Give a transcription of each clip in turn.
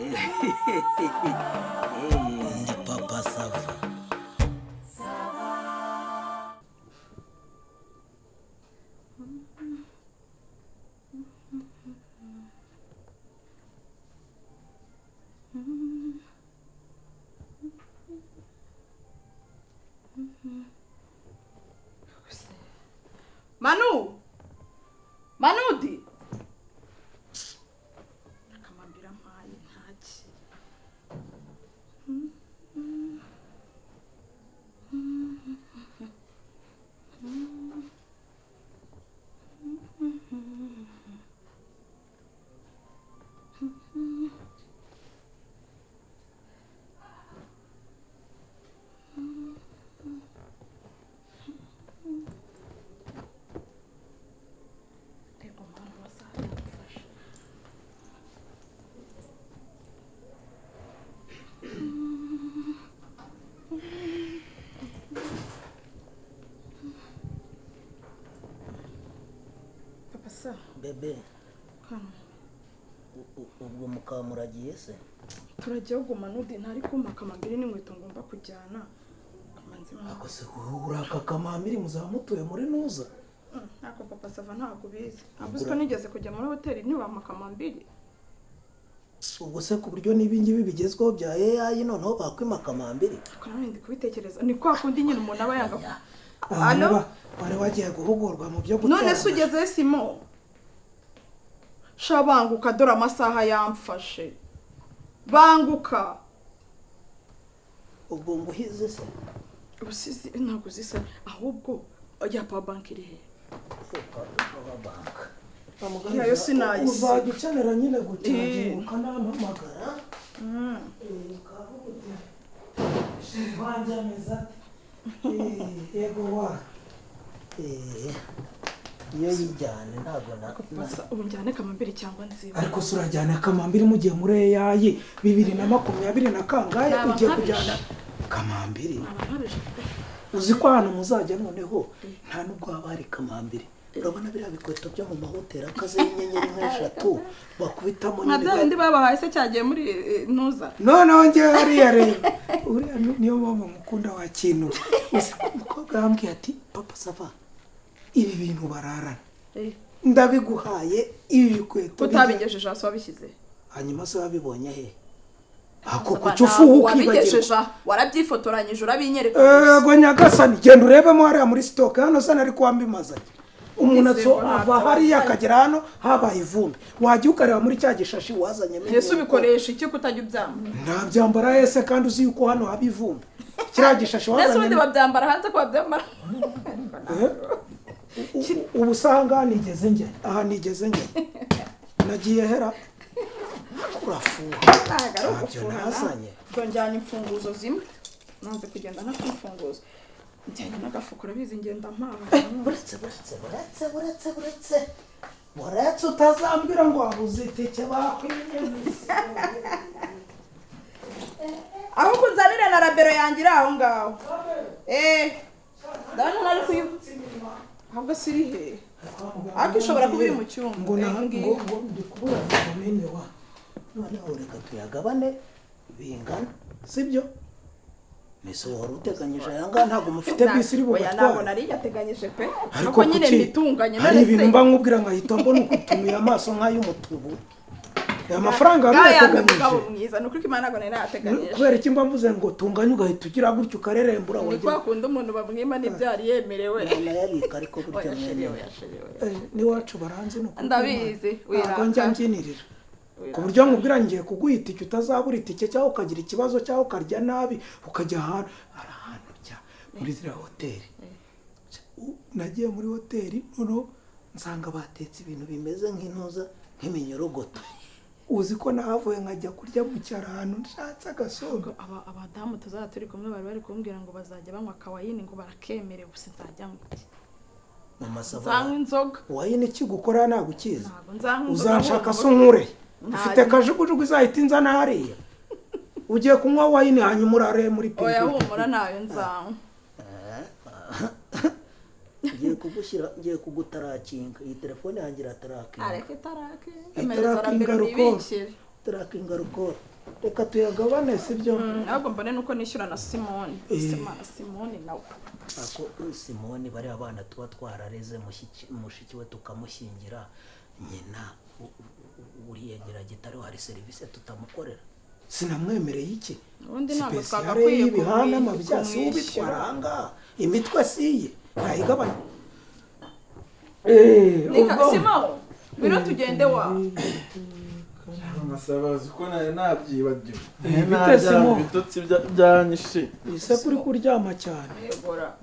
Ndi Papa Sava. Manu! Manudi! Akamambira mpaye ntaki. Reba mwana bazadufasha. Papa sa, Bebe, kano. ubwo mukaba muragiye se? Turagiye ubwo Manudi ntari kumpa akamambiri n'inkweto ngomba kujyana. Kamanzi mwana. Ako se wowe uraka kamambiri muzaba mutuye muri nuza? Ntako Papa Sava ntabwo ubizi. Ntabwo uzi ko nigeze kujya muri hoteli ntibampa akamambiri. Ubwo se ku buryo n'ibingibi bigezweho bya AI noneho bakwima kamambiri? Ariko nawe ndi kubitekereza. Ni kwa kundi nyine umuntu aba yanga. Alo? Alo? Wari wagiye guhugurwa mu byo gutera. None se ugeze Simo? Sha banguka dore amasaha yamfashe. Banguka. Ubwo nguhize se? Ubusizi ntabwo uzisa ahubwo ya power bank iri he? Power bank. Nayo sinayisi. Uzajya ukenera nyine gucaginga ukanampamagara. Ukavuga uti sheri wanjye ameze ate? Yego wa. Iyo yijyane ntabwo na Basa ubu njyane kamambiri cyangwa nziba. Ariko se urajyana kamambiri mugiye muri AI 2020 na kangahe Naba ugiye nkabije. kujyana kamambiri? Naba nkabije pe. Uzi ko ahantu muzajya noneho nta nubwo haba hari kamambiri. Urabona biriya bikweto byo mu mahoteli akaze y'inyenyeri nk'eshatu bakubitamo Nka bya bindi babahaye se cyagiye muri ntuza. Noneho njyewe hariya rero uriya niyo mpamvu mukunda wa kintu. Uzi ko umukobwa yambwiye ati Papa Sava ibi bintu bararana ndabiguhaye ibi bikweto Utabigejeje hasi wabishyize. Hanyuma se wabibonye he? Ako Sava, kuki ufuha ntabwo ukibagirwa? wabigejeje aho warabyifotoranyije urabinyereka. Ego nyagasani genda urebemo hariya muri sitoke hano se nari kuwambimazanye. Umuntu Nizeye ava hariya akagera hano habaye ivumbi wajya ukareba muri cya gishashi wazanyemo Ese ubikoresha iki kutajya ubyambara? Ntabyambara ese kandi uzi yuko hano haba ivumbi. Kiriya gishashi Ese ubundi wazanyemo babyambara hanze ko babyambara? Ubu usanga nigeze njye aha nigeze njye nagiye hera urafuha. Ntabwo ari Ntabyo ugufuha. nazanye. Ubwo njyanye imfunguzo zimwe nanze kugenda ntafite imfunguzo. Njyanye n'agafuka urabizi ngenda mpaha. Buretse buretse buretse buretse buretse Buretse utazambwira ngo wabuze itike bakwimye. Ahubwo nzanire na rabero yanjye iri aho ngaho. Ndabona nari kuyi. Ahubwo si iri he? Ariko ishobora kuba iri mu cyumba. Ngo na Ngiyi. ngo ndi kubura vitamine wa. Noneho reka tuyagabane bingana sibyo? Nese wari uteganyije aya ngaya ntabwo mufite bisi iri Oya, ntabwo bugatware. nari yateganyije pe. Ariko Ariko nyine kuki mbitunganye hari none ibintu se. mba nkubwira nkahita mbona ukutumiye amaso nk'ay'umutubu. Aya mafaranga wari Ngaho yanze uyateganyije. umugabo mwiza ni ukuri ko Imana ntabwo nari nayateganyije. Kubera iki mba mvuze ngo tunganye ugahita ugira gutyo ukarerembura Ni wagira. kwa kundi umuntu bamwima n'ibyo yari yemerewe. Nayabika ariko burya Oya sheri, mwene. oya sheri, oya. N'iwacu baranzi ni ukuri. Ndabizi, Ntabwo njya wirata. mbyinirira. Ku buryo nkubwira ngiye kuguha itike utazabura itike cyangwa ukagira ikibazo cyangwa ukarya nabi ukajya ahantu hari ahantu ujya muri ziriya hoteli. Nagiye muri hoteli noneho nsanga batetse ibintu bimeze nk'intuza nk'iminyorogoto. Uzi ko nahavuye nkajya kurya mu cyaro ahantu nshatse agasombe. Abadamu tuzaba turi kumwe bari bari kumbwira ngo bazajya banywa akawayini ngo barakemerewe gusa nzajya nywa iki? Mama Sava. Nzanywa inzoga. Wayini ikigukora ntabwo ukizi. Ntabwo nzanywa inzoga. Uzanshaka se unkure. Nta- Ufite kajugujugu izahita inzana hariya. Ugiye kunywa wayini hanyuma urare muri Oya piripiri. humura ntayo nzanywa. Ngiye kugushyira ngiye kugutarakinga iyi telefone yanjye iratarakinga. Areka itarake. Itarakinga Emereza rukoro. nibikire. Turakinga rukora. Reka tuyagabane sibyo? Ahubwo mbone nuko nishyura na Simoni. Simoni nawe. Ako Simoni bari abana tuba twarareze mushiki we tukamushyingira nyina uriya Nyiragitare hari serivisi tutamukorera. Sinamwemereye iki? Ubundi ntabwo twagakwiye ibihana amabyasi ubitwara ahangaha. Imitwe siye ntayigabanya. Reka Simo, ngwino tugende wa. Masabazi ko nari nabyibagiwe. Bite Simo? Ibitotsi byanyishe. Ese kuri kuryama cyane.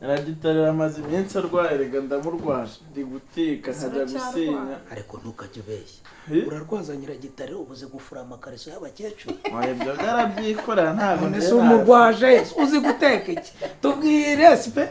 Nyiragitariro amaze iminsi arwaye rega ndamurwaje. Ndi guteka nkajya gusenya. Ariko ntukajye ubeshya. Urarwaza Nyiragitariro ubuze gufura amakariso y'abakecuru. Oya ibyo byarabyikorera ntabwo none se umurwaje uzi guteka iki? Tubwire sipe.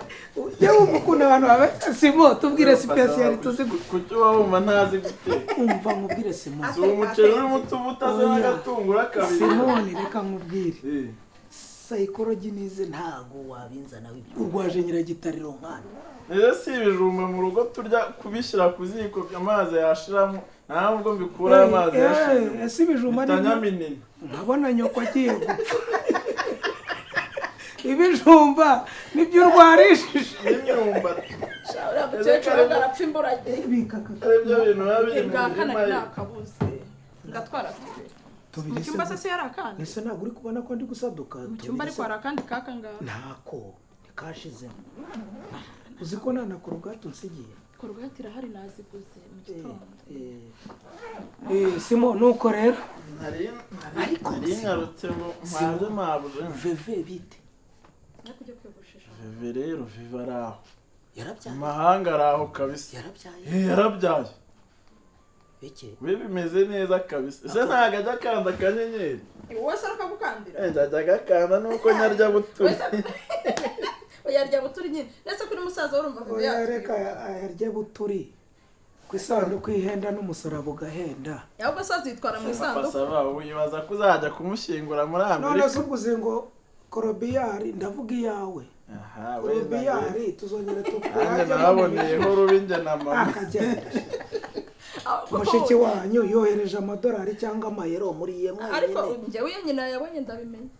Yewe ukuntu abantu babe Simo tubwire special tuzi kuki wumva ntazi guteka. Umva nkubwire Simo. Si umuceri urimo utuvuta se n'agatunguru kabiri. Simoni reka nkubwire. Psychology nize ntago wabinzana wibyo. Urwaje Nyiragitariro nkana. Ese si ibijumba mu rugo turya kubishyira ku ziko amazi yashiramo ntabwo mbikura amazi yashiramo. Ese ibijumba ni nkabona nyoko agiye gupfa. Ibijumba nibyo urwarishije. N'imyumbati. Uriya mukecuru arapfa imburagihe. Ibyo bintu biba biri mu mirima ye. Nakabuze. Ndatwara tubiri. Mu cyumba se yari akandi? Ese ntabwo uri kubona ko ndi gusaduka? Mu cyumba ariko hari akandi kaka ngaha. Ntako kashizemo. Uzi ko nta na korogati unsigiye? Korogati irahari naziguze mu gitondo. Simo nuko rero ariko ngarutse ngo mpaze mabuze. Veve bite? Nakujya kwiyogoshesha. Veve rero Veve araho. Yarabyaye. Amahanga araho kabisa. Yarabyaye. Yarabyaye. Bike. We bimeze neza kabisa. Ese ntago ajya akanda akanyenyeri? Wowe se arakagukandira? Njya agakanda nuko nyarya buturi. Yarya buturi nyine. Nese kuri musaza urumva Veve yatwi. Reka yarya buturi. Ku isanduku ihenda n'umusaraba ugahenda. Ahubwo se azitwara mu isanduku. Papa wibaza ko uzajya kumushyingura muri Amerika. None se ubwo ngo korobiyari ndavuga iyawe. Aha, korobiyari tuzongera tukujye. Naboneyeho rubinjye na mama. Akagenda. Mushiki wanyu yohereje amadolari cyangwa amayero muri iye mwenyine. Ariko njyewe iyo nyina yabonye ndabimenya.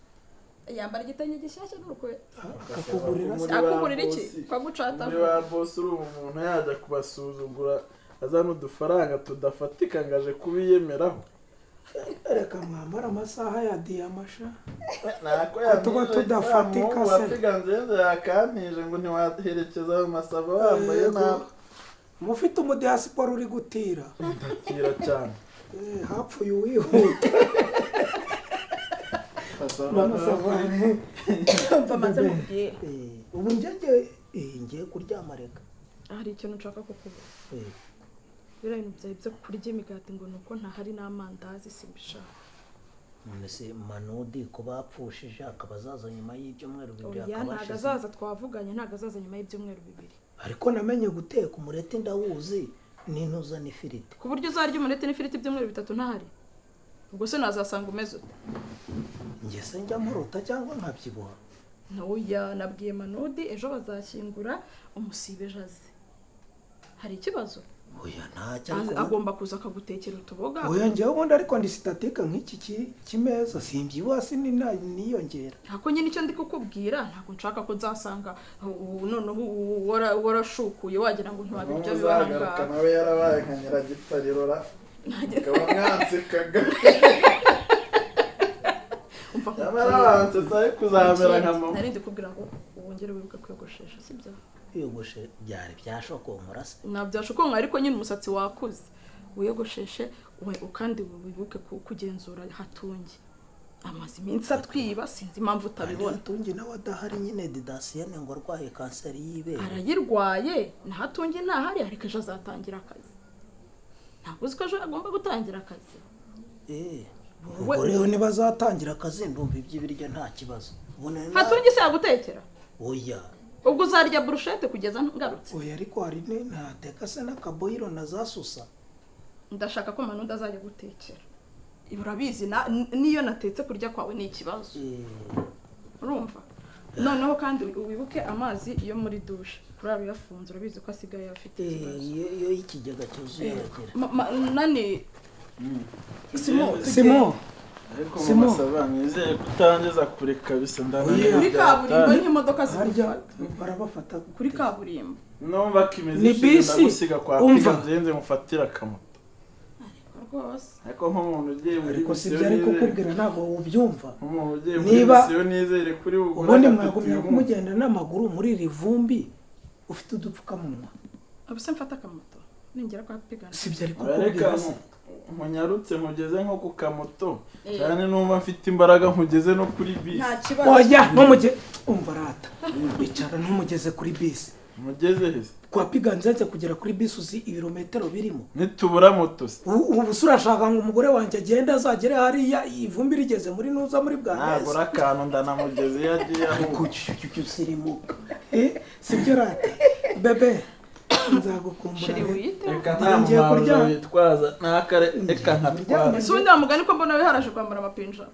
Yambara igitenge gishyashya n'urukweto. Akakugurira se? Akugurira iki? Kwagucata. Muri ba boss uri umuntu yajya kubasuzugura azana udufaranga tudafatika ngaje kubiyemeraho. Reka mwambara amasaha ya diyamasha. Nako tuba tudafatika se. Wapiganze yakantije ngo ntiwaherekeza ayo masaba wambaye nabi. Mufite umudiaspora uri gutira. Ndatira cyane. Hapfuye uwihuta. Mama savane. Mama mubwiye. Ubu njye ngiye kuryama reka. Hari ikintu nshaka kukubaza. Biriya bintu byawe byo kurya imigati ngo nuko ntahari n'amandazi simbishaka. None se Manudi ko bapfushije akaba azaza nyuma y'ibyumweru bibiri akaba ntabwo azaza twavuganye ntabwo azaza nyuma y'ibyumweru bibiri. Ariko namenye guteka umureti ndawuzi n'intuza n'ifiriti. Ku buryo uzarya umureti n'ifiriti ibyumweru bitatu ntahari. Ubwo se nazasanga umeze ute? Njye se njya murota cyangwa nkabyibuha? Ntoya nabwiye Manudi ejo bazashyingura umusibe jaze. Hari ikibazo? Oya ntacyo ariko agomba kuza akagutekera utuboga. Oya njyewe ubundi ariko ndi statique nk'iki kimeza simbyibuha siniyongera. Ntako nyine icyo ndi kukubwira ntabwo nshaka ko nzasanga noneho warashukuye wagira ngo ntiwabirya biba nawe yarabaye nka Nyiragitariro ra. Akaba mwansekaga. Nyamara wansetsa kuzamera nka mama. Nari ndi kubwira ngo wongere wibuke kwiyogoshesha sibyo? Kwiyogoshe byari byashokonkora se? Nta byashokonkora ariko nyine umusatsi wakuze. Wiyogosheshe kandi wibuke kugenzura Hatungi. Amaze iminsi atwiba sinzi impamvu utabibona. Hatungi nawe adahari nyine Didasiyene ngo arwaye kanseri y'ibere. Arayirwaye na Hatungi ntahari ariko ejo azatangira akazi. Ntabwo uzi ko ejo agomba gutangira akazi. Ubwo rero niba azatangira akazi ndumva iby'ibiryo nta kibazo. Hatungi se yagutekera? Oya. Ubwo uzarya burushete kugeza ngarutse. Oya ariko hari ntateka se n'akaboyiro na za susa. Ndashaka ko Manudi azajya gutekera. Urabizi niyo natetse kurya kwawe ni ikibazo. Urumva? Noneho kandi wibuke amazi yo muri douche. Kurara uyafunze urabizi ko asigaye afite ikibazo. Iyo ikigega cyuzuye yagira. Nani Simo Simo Ariko Simo. mama Sava, nizeye kutangeza kure kabisa, ndananiwe. Kuri kaburimbo nk'imodoka Harya zigufata. barabafata Kuri kaburimbo. Numva kimeze Ni bisi. Ndagusiga kwa Umva. Piga nzenze mufatira akamoto. Rwose. Ariko nk'umuntu ugiye muri Ariko si misiyo ibyo ari nizere- kukubwira, ntabwo ubyumva. Nk'umuntu ugiye muri Niba- misiyo nizere kuri bugure Ubundi agatatu mwagumya uyu munsi. kumugenda n'amaguru muri iri vumbi ufite udupfukamunwa. Ubu se mfata akamoto ningera kwa Pigana? Si ibyo ari Reka kukubwira se. munyarutse nkugeze nko ku kamoto, cyane numva mfite imbaraga nkugeze no kuri bisi. Nta kibazo. Oya, ntumuge, umva rata, icara, ntumugeze kuri bisi. Mugeze hese? Kwa Piganzenze kugera kuri bisi uzi ibirometero birimo? Nitubura moto se? Ubu se urashaka ngo umugore wanjye agende azagere hariya ivumbi rigeze muri nuza muri bwa Nagura akantu ndanamugeze iyo agiye Ariko ahubwo. usirimuka. Sibyo rata bebe, nzagukumbura. Sheri, wiyiteho. Reka nta Ngiye mpamvu kuryama. witwaza ntakare, reka nkatwara. Ese ubundi wa mugani ko mbona wiharaje kwambara amapinja?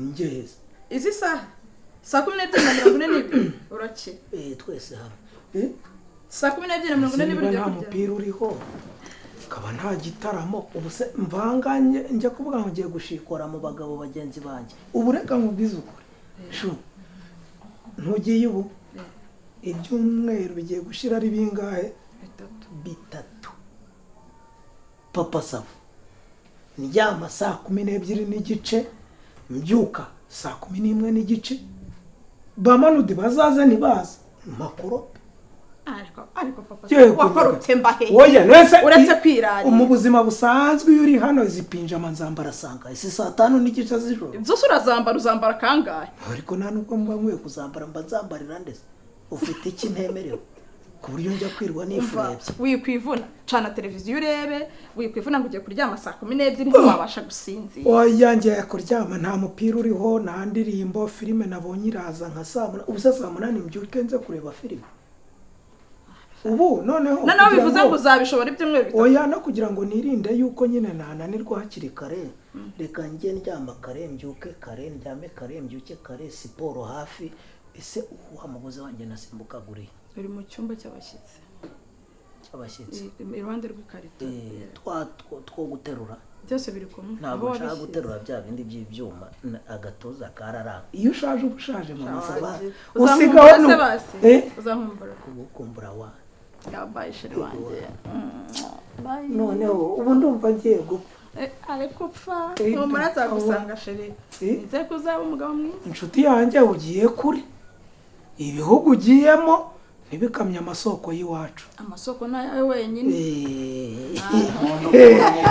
Ngeze. Izi saha 12:42 urakira. Twese hamwe. 12:42 Niba ugiye nta kuryama. mupira uriho, ukaba nta gitaramo, ubu se mvanganye njya kuvuga ngo ngiye gushikora Kora mu bagabo bagenzi banjye. Ubu reka nkubwize ukuri shu, ntugiye ubu ibyumweru bigiye gushira ari bingahe? 3. 3. Papa Sava, Ndyama 12:30, mbyuka 11:30. Bamanudi bazaze ntibaza makorope. Ariko papa Yego, wakorotse mbahe? Oya, nese Uretse kwirarira. Mu buzima busanzwe iyo uri hano izi pinjama nzambara Sanga isi 5:30 z'ijoro. Zose urazambara, uzambara kangahe? Ariko nta nubwo mba nkwiye Kuzambara mba nzambarira ndetse ufite iki ntemerewe ku buryo njya kwirwa Umva, nifurebye. wikwivuna, cana televiziyo urebe. Wikwivuna ngo ugiye kuryama 12:00 ntiwabasha gusinzira. Oya, ngiye kuryama nta mupira uriho, nta ndirimbo, filime nabonye iraza nka saa 8. Ubu se saa 8 mbyuke nze kureba filime ubu noneho? Noneho Kugira bivuze ngo uzabishobora ibyumweru 3? Oya, no kugira ngo nirinde yuko nyine nananirwa hakiri Kare reka njye ndyama kare mbyuke kare, ndyame kare mbyuke kare, siporo hafi. Ese ubu wa mugozi wanjye nasimbukaguriye? Uri mu cyumba cy'abashyitsi. Cy'abashyitsi. Iruhande rw'ikarito. Twa two guterura. Byose biri kumwe. Ntabwo Aho nshaka wabishyize. guterura bya bindi by'ibyuma, agatuza kararanga. Iyo ushaje uba ushaje, mama Sava. Uzankumbura Usigaho se basi? Eh? Uzankumbura? Kugukumbura wa. Yabaye sheri wanjye. Bye. Noneho ubu ndumva ngiye gupfa. Ariko upfa. Eh, Numara nzagusanga sheri. Eh. Nizeye ko uzaba umugabo mwiza. Inshuti yanjye, ugiye kure, ibihugu ugiyemo ntibikamye amasoko y'iwacu. Amasoko ni ayawe wenyine.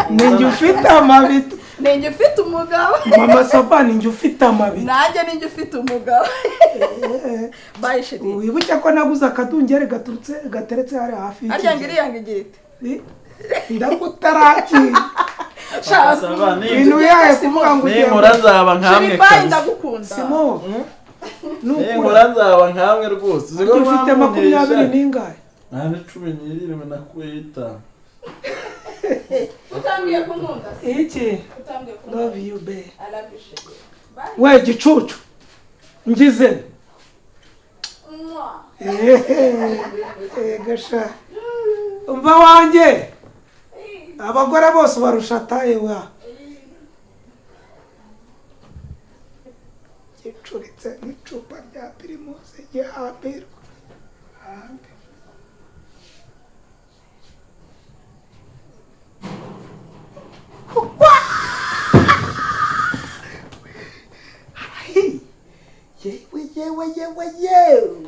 Ninjye ufite amabito. Ninjye ufite umugabo. Mama Sava, ninjye ufite amabito. Nanjye ninjye ufite umugabo. Bye sheri. Wibuke ko naguze akadungeri gaturutse gateretse hariya hafi Harya ngo y'ikigega. iriya ngo igira ite? Ndagutarakira. Papa Sava, Ibintu yaye kuvuga ngo ugiye ninkura nzaba nkamwe Sheri, bye, kabisa. ndagukunda. Simo, Ninkura nukura nzaba nkamwe rwose. Uzi ko ufite mwamunteye 27 ishati? n'ingahe? Nta ni 17 nakuyeho 5. Utambwiye ko unkunda se? Iki? Utambwiye ko unkunda? Love you babe. I love you sheri. Bye. We gicucu ngize. Mwah. Gasha umva wanjye, abagore bose barusha taye wa gicuritse nk'icupa rya pirimusi gihambirwa. Yewe yewe yewe yewe.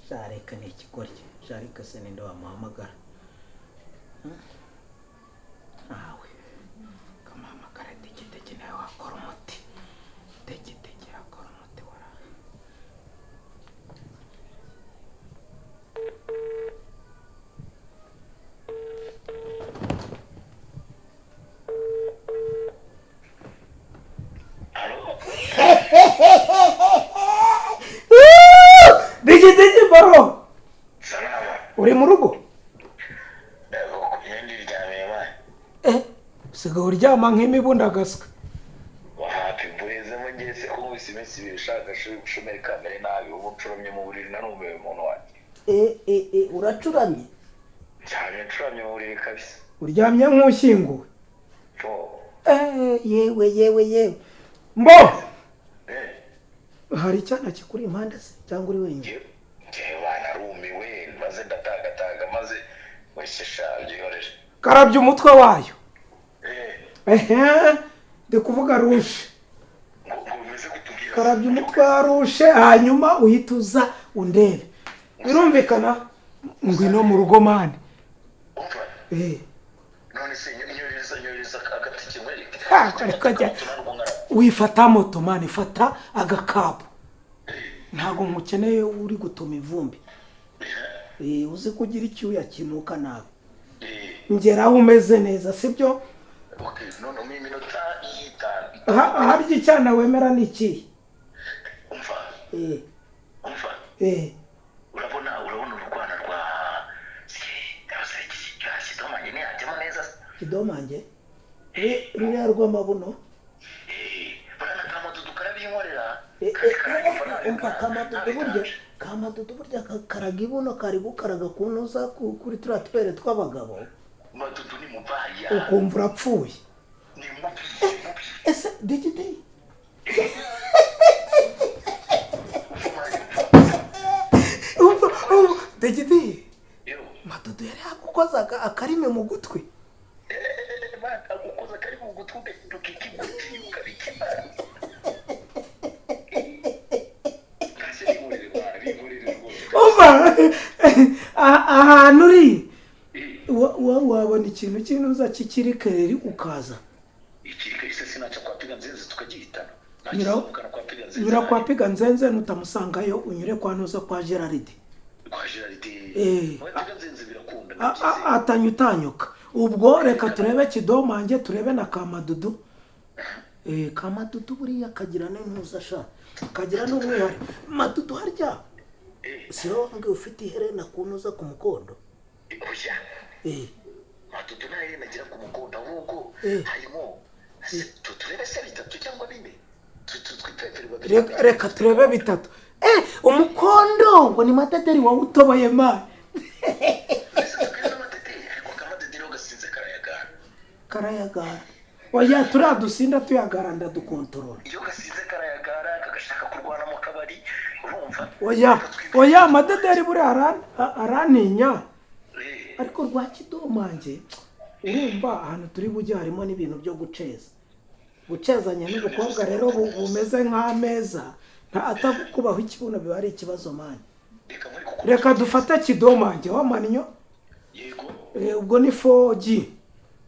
Jareka ni ikigoryi. Jareka se ninde wamuhamagara? Ntawe. Kamuhamagara Digidigi, nawe wakora umuti. Digidigi yakora umuti wara. Digidigi bro, Salama. uri mu rugo? Yego, imyenda iryamiye mani. Usigaye uryama nk'imibu ndagaswe. Wahapi mvurezemo ngiye se kunywa. Nkubise iminsi ibiri ushaka ubushomeri kamere nabi, ubu ncuramye mu buriri, nanumiwe umuntu wanjye. Uracuramye? Cyane, ncuramye mu buriri kabisa. Uryamye nk'ushyinguwe. Cyo. Yewe yewe yewe. Mbo. Eh, hari icyana kikuri impande se cyangwa uri wenyine? Njyewe banarumiwe, maze ndatagataga, maze wese byihorere. Karabya umutwe wayo. Eh, Ehe, ndi kuvuga rushe. Ngo umeze kutubwira. Karabya umutwe wa rushe, hanyuma uhita uza undebe. Birumvikana? Ngwino mu rugo mani. Umva. Eh. None se nyohereza agatike nkwereke? Ha, ariko jya- wifata moto mani, fata agakapu. Ntabwo nkukeneye uri gutuma ivumbi. Uzi ko ugira icyuya kinuka nabi. Eh, Ngeraho umeze neza, sibyo? okay, none mu iminota y'itanu. Harya icyana wemera ni ikihe? Umva. Eh, Umva. Eh, Urabona urwana rwa kidomanye ntiyajyamo neza. Kidomange ruriya rw'amabuno. Buriya kamadudu karabinkorera. Eh, Kandi eh, karanyumva. Umva, kamadudu burya, kamadudu burya kakaraga ibuno, kari gukaraga ku ntuza kuri turiya tubere tw'abagabo. Madudu ni mubaya. Ukumva urapfuye. Ni mubi, mubi. Ese digidi? Umva, umva, Degidi. Yo. Madudu yari yagukozaga akarimi mu gutwi. Man, agukoza kari mu gutwi ugahinduka ikiguti ukabikimara. Ntase bihorere mwana, bihorere rwose. Umva, ahantu uri wabona ikintu cy'intuza kikiri kereri ukaza. Ikirika se sinaca kwa Piga Nzenze tukagihitana? Nyura- Nakizamukana kwa Piga Nzenze. Nyura kwa Piga Nzenze, nutamusangayo unyure kwa ntuza, kwa Gerard. Kwa Gerard. Eh. Kwa Piga Nzenze birakunda. Atanyutanyuka. Ubwo reka turebe kidomange, turebe na kamadudu. Kamadudu buriya kagira n'intuza sha, kagira n'umwihariko. Madudu harya si wowe wambwiye ufite iherena ku ntuza, ku mukondo? Oya. Madudu nta herena agira ku mukondo, ahubwo harimo turebe se bitatu cyangwa bine. Twipepere babiri. Reka turebe bitatu. Umukondo ngo ni madederi wawutoboye mani. Ese tubwire n'amadederi, ariko akamadederi ho gasinze karayagara. Karayagara. Oya, turiya dusinda tuyagara ndadukontorora. Iyo gasinze karayagara, kagashaka kurwana mu kabari, urumva? Oya oya, amadederi buriya arantinya. Eh, Ariko rwa kidomange, urumva ahantu turi bujye harimo n'ibintu byo guceza, gucezanya n'ubukobwa rero bumeze nk'ameza, nta atagukubaho ikibuno biba ari ikibazo mani. Reka muri kuko. Reka dufate kidomange wamannyo. Yego. Ubwo ni 4G,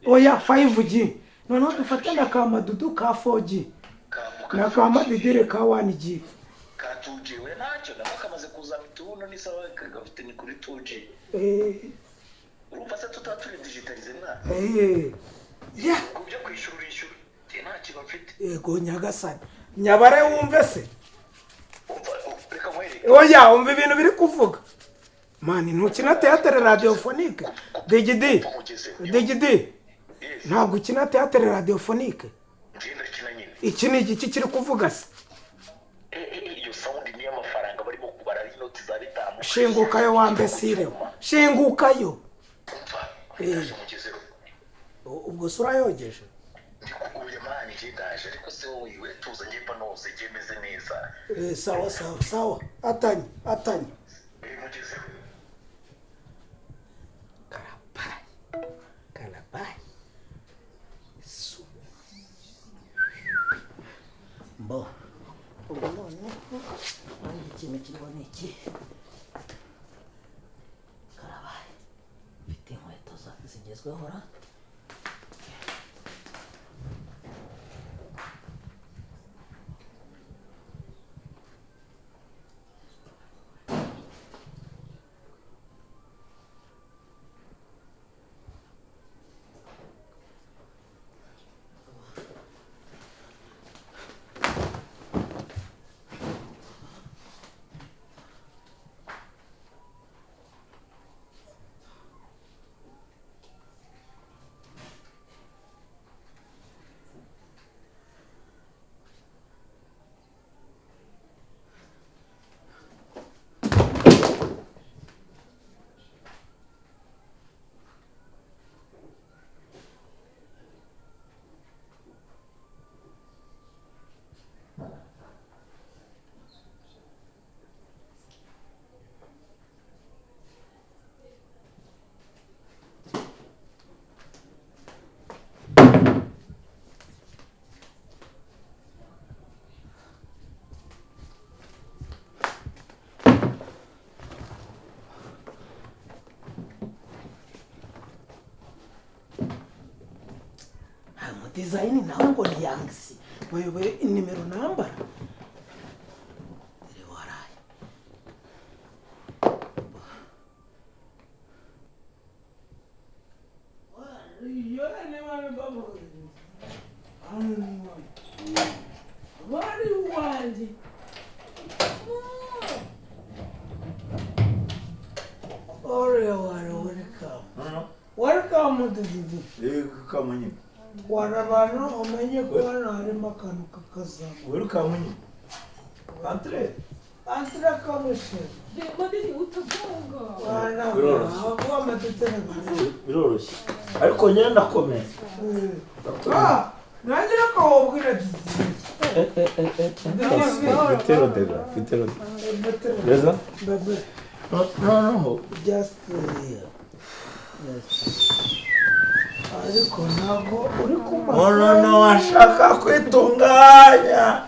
oya, 5G. Noneho dufate na kamadudu ka 4G Kamuka. na kamadidire ka 1G. Ka 2G we ntacyo, nako kamaze kuzana utubuno n'isaha gafite ni kuri 2G. Urumva se tutaba turi digitalize mwana? Yeah. Ngo byo kwishyura urishyura, njye nta kintu mfite. Yego nyagasani, nyabare wumve se. Umva, reka nkwereke. Oya, umva ibintu biri kuvuga mani, ntukina teatere radiophonique, Digidi? Digidi. Yes. Ntabwo ukina teatere radiophonique? Njye ndakina nyine. Iki ni igiki kiri kuvuga se? Iyo sound ni iy'amafaranga barimo kubara, ari inoti za bitanu. Shingukayo wa mbesirewe, shingukayo. Umva, ndaje mugezeho. Ubwo se urayogeje? Ndi kuguye mani, njye ndaje, ariko se wowe we tuza, njye mba noze, njye meze neza. Sawa sawa sawa, atanye atanye. Mugezeho. Karabaye, karabaye. Mbo ubwo noneho nanjye ikintu kiriho ni iki? Karabaye, mfite inkweto zigezweho ra. Design nawe ngo ni yangisi wewe nimero nambara dore waraye. Wari wanjye Ore welcome. Welcome to the Welcome nyine. Warabana umenye ko hano harimo akantu k'akazamu. Welcome nyine. Entre. Entre kamushe. Biroroshye. Ariko nyine ndakomeye. Ah, nanjye ko wabwira Bitero dega, bitero. Reza? Bebe. No. Just here. Yes. Ariko ntabwo uri kumara. No, ashaka kwitunganya.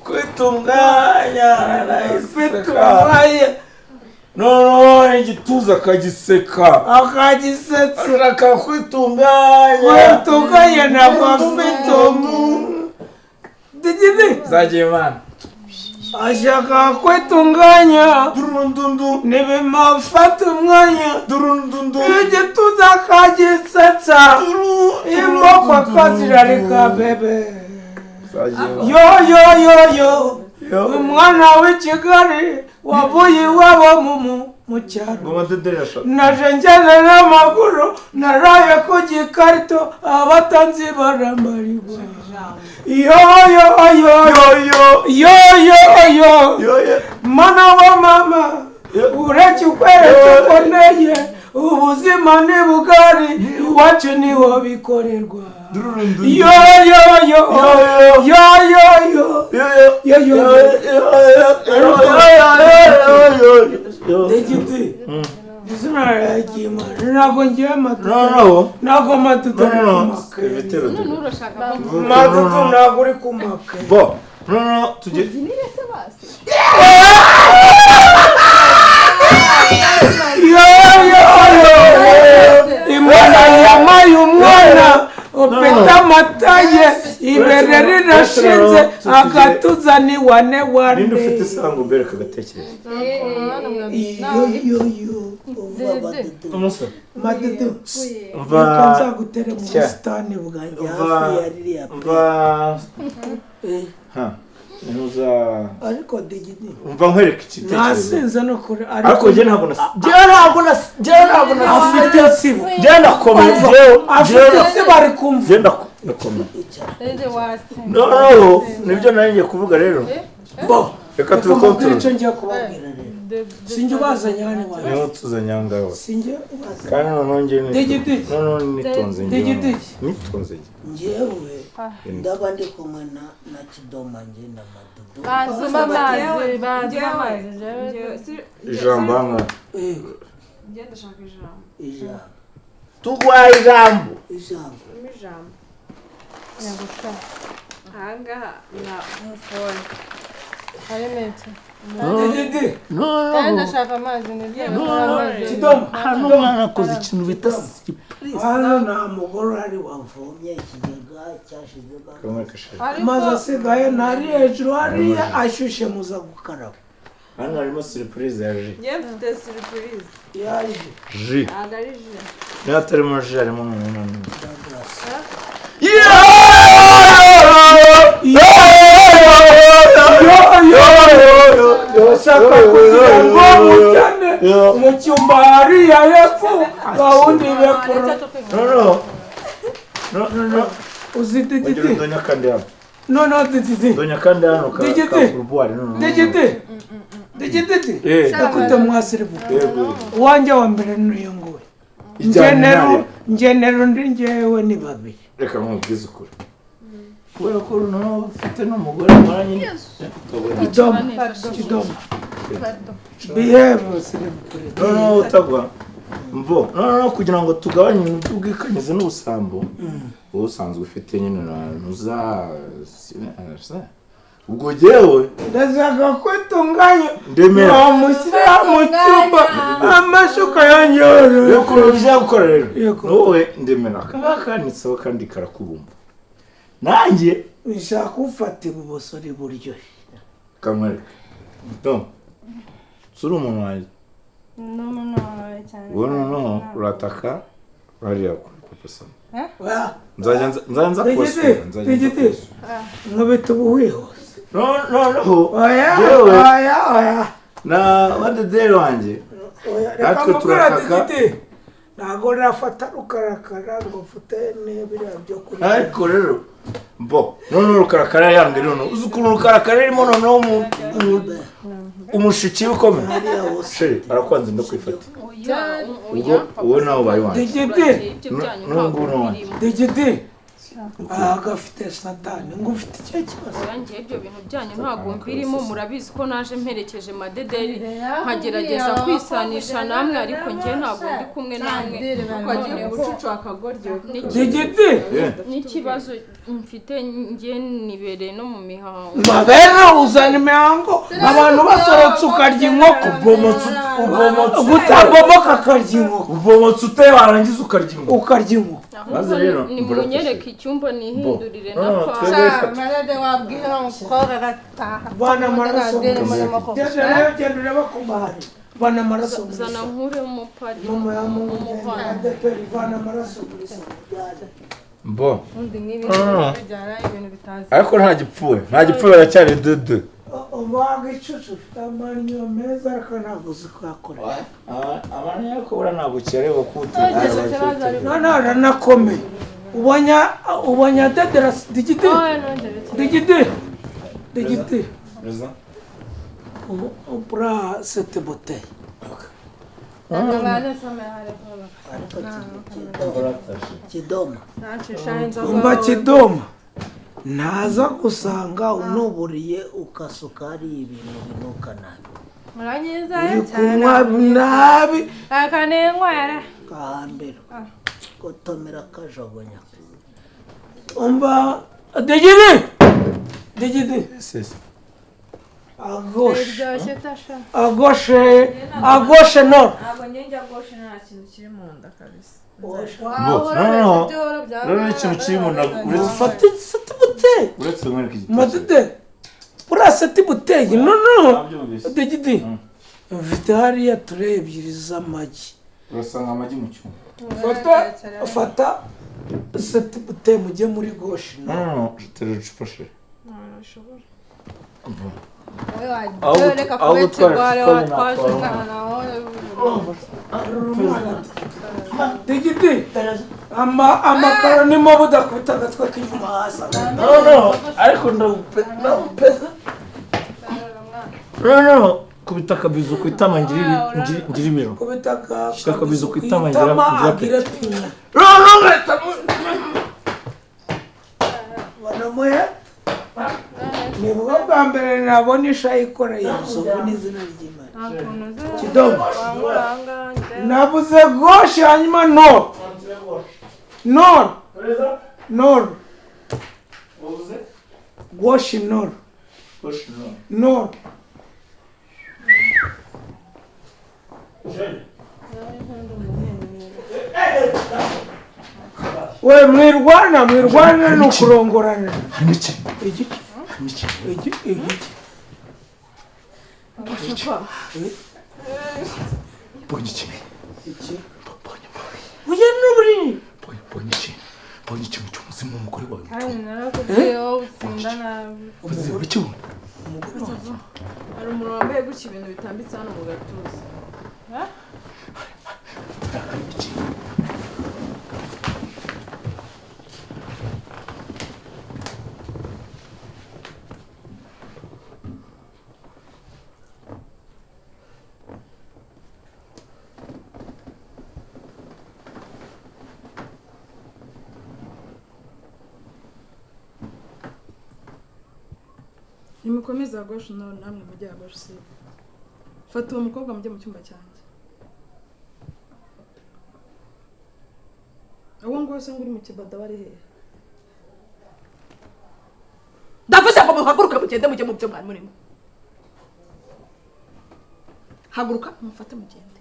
Kwitunganya. Kwitunganya. No, igituza akagiseka. Akagisetsa. Ashaka kwitunganya. Kwitunganya ntabwo afite umuntu. Digidi. Zagiye Imana. Ashaka kwitunganya ntibimufata umwanya igituza akagisetsa imoko akazirarika bebe yo yo yo yo umwana w'i Kigali wavuye iwabo mu cyaro naje ngeze n'amaguru naraye ku gikarito abatanzi barambarirwa yo yo yo yo yo yo yo mana wa mama ureke ukwereke ukoneye ubuzima ni bugari iwacu niho bikorerwa yo yo yo yo yo yo yo yo Digiti izina ry'Imana ntabwo ngiye matutu ntabwo matutu matutu ntabwo uri kumaka bo no tujye yo yo yo Imana yamaye umwana ufite amata ye ibere rirashinze agatuza ni wane wane. Ninde ufite isango mbereka agatekerezo. Yo yo yo Madudu mva nzagutere mu busitani bwanjye hafi ya ririya mva ha ntuza ariko digidi umva nkwereka igitekerezo nasinze no kure ariko njye ntabwo ntabwo afite sibo njye ndakomeye afite sibo ari kumva njye ndakomeye no nibyo nari ngiye kuvuga rero bo reka tubikontorore icyo ngiye kubabwira rero sinjye ubazanye hano iwacu niho tuzanye aha ngaha sinjye ubazanye kandi noneho njye noneho nitonze nitonze njyewe ndaba ndi kumwe na Kidoma njye na Madudu banzuma amazi ijambo hano njye ndashaka ijambo tugwaye ijambo ijambo aha ngaha na mufone no ndashaka amazi Kidoma hano mwanakoze ikintu bita surprise hano nta mugore uhari wavomye ikigega cyashizemo amazi asigaye ntari hejuru hariya ashyushye muza gukaraba hano harimo surprise ya ji njye mfite surprise ya ji ntabwo ari ji niba atarimo ji harimo umuntu Shaka kugira ngo mujyane mu cyumba hariya hepfo gahunda ibekora no uzi digiti donya kandi hano no digiti donya kandi hano ka digiti digiti ndakute mwasiribu uwanjye wa mbere n'uyu nguyu ngenero ndi njyewe ni babiri reka nkubwize ukuri kubera ko noneho ufite n'umugore mwaranye Kidoma behave noneho utagwa mbo noneho kugira ngo tugabanye ibintu by'ubwikanyize n'ubusambo wowe usanzwe ufite nyine ntuza ubwo jyewe ndashaka kwitunganya ndemera wamushyira mu cyumba amashuka yanjye ukuntu bijya gukora rero wowe ndemera akaba kanitseho kandi karakubumba Nanjye nshaka ufata ibumoso n'iburyo. Kamwereke. Tom. Suri umuntu wanjye. No cyane. Wowe noneho urataka hariya kuri Papa Sava. Nzajya nza kubasura. Digidi. Nkubita ubuhihuse. Noneho. Oya. Na badederi wanjye. Natwe turataka. Ntabwo nafata rukarakara ngo mfute n'ibiriya byo kurya. Ariko rero bo noneho rukarakara yambwira noneho uzi ukuntu rukarakara irimo noneho umushiki ukomeye. Sheri arakwanze ndakwifata. Ubwo uwo nawe ubaye wanjye. Digidi. N'ubu ni wanjye. Digidi. Aha gafite satani ngo ufite icyo kibazo. Oya ibyo bintu byanyu ntabwo mbirimo, murabizi ko naje mperekeje Madederi nkagerageza kwisanisha namwe, ariko njye ntabwo ndi kumwe namwe. Twagiye gucucu akagoryo. Digidi. N'ikibazo mfite njye nibereye no mu mihango. Mabere uzana imihango abantu basorotse ukarya inkoko. Gutabomoka akarya inkoko. Ubomotse ute warangiza ukarya inkoko. Ukarya inkoko. Maze rero nimunyereke icyumba nihindurire na kwa. Madede wabwira umukobwa agataha. Vana amaraso. Genda urebe ku mahari. Vana amaraso. Zana nkure umupadiri. Mama ya Mungu. Vana amaraso. Bo. Undi nk'ibi bijyana ibintu bitazi. Ariko nta gipfuye. Nta gipfuye baracyari dudu. Ubaga icucu ufite amannyo meza ariko ntabwo uzi kuyakora. Amannyo ariko buriya ntabwo ukiyareba kuko None aranakomeye. Ubonye adedera digidi. Digidi. Digidi. Bura sete boteye. Kidoma. Umva Kidoma. Naza gusanga unuburiye ukasuka ari ibintu binuka nabi. Muranyiza uri kunywa nabi. Akanenywera. Kahambira. Gotomera kajagonya. Umva Digidi. Digidi. Sesi. À gauche. À gauche. À gauche nord. Ntabwo njye à gauche nta kintu kiri mu nda kabisa. Bo, no. Rero ikintu kiri mu nda uretse fata seti buteye. Uretse nkwereke igitekerezo. Madede. Buriya seti buteye. No. Digidi. Mfite hariya ture ebyiri z'amagi. Urasanga amagi mu cyumba. Fata seti buteye mujye muri gauche. No, terura icupa sheri. Ntabwo. Aho gutwara Digidi. Amakaro ni mo budakubita agatwe k'inyuma hasi. No, ariko ndagupeza. No, kubita akabizu ku itama ngira ibiro. Kubita akabizu ku itama ngira pinya. No, banamuhe. Nibwo bwa mbere nabona isha ikoreye inzovu n'izina ry'Imana. Kidomo. Nabuze gauche hanyuma nord. Nord. Nord. Gauche nord. Nord. We mwirwana no kurongorana. Igiki. Mbonye ikintu. Uye n'uburi. Mbonye ikintu cy'umuzimu w'umugore wawe. Kandi narakubwiye wowe utsinda nabi. Umuzimu. Hari umuntu wambaye gutya ibintu bitambitse hano mu gatuza. Nimukomeze gauche nord namwe mujye gauche sud. Fata uwo mukobwa mujye mu cyumba cyanjye. Uwo nguwo se nguri mu kibada bari hehe? Ndavuze ngo muhaguruke mugende mujye mu byo mwari murimo. Haguruka mufate mugende.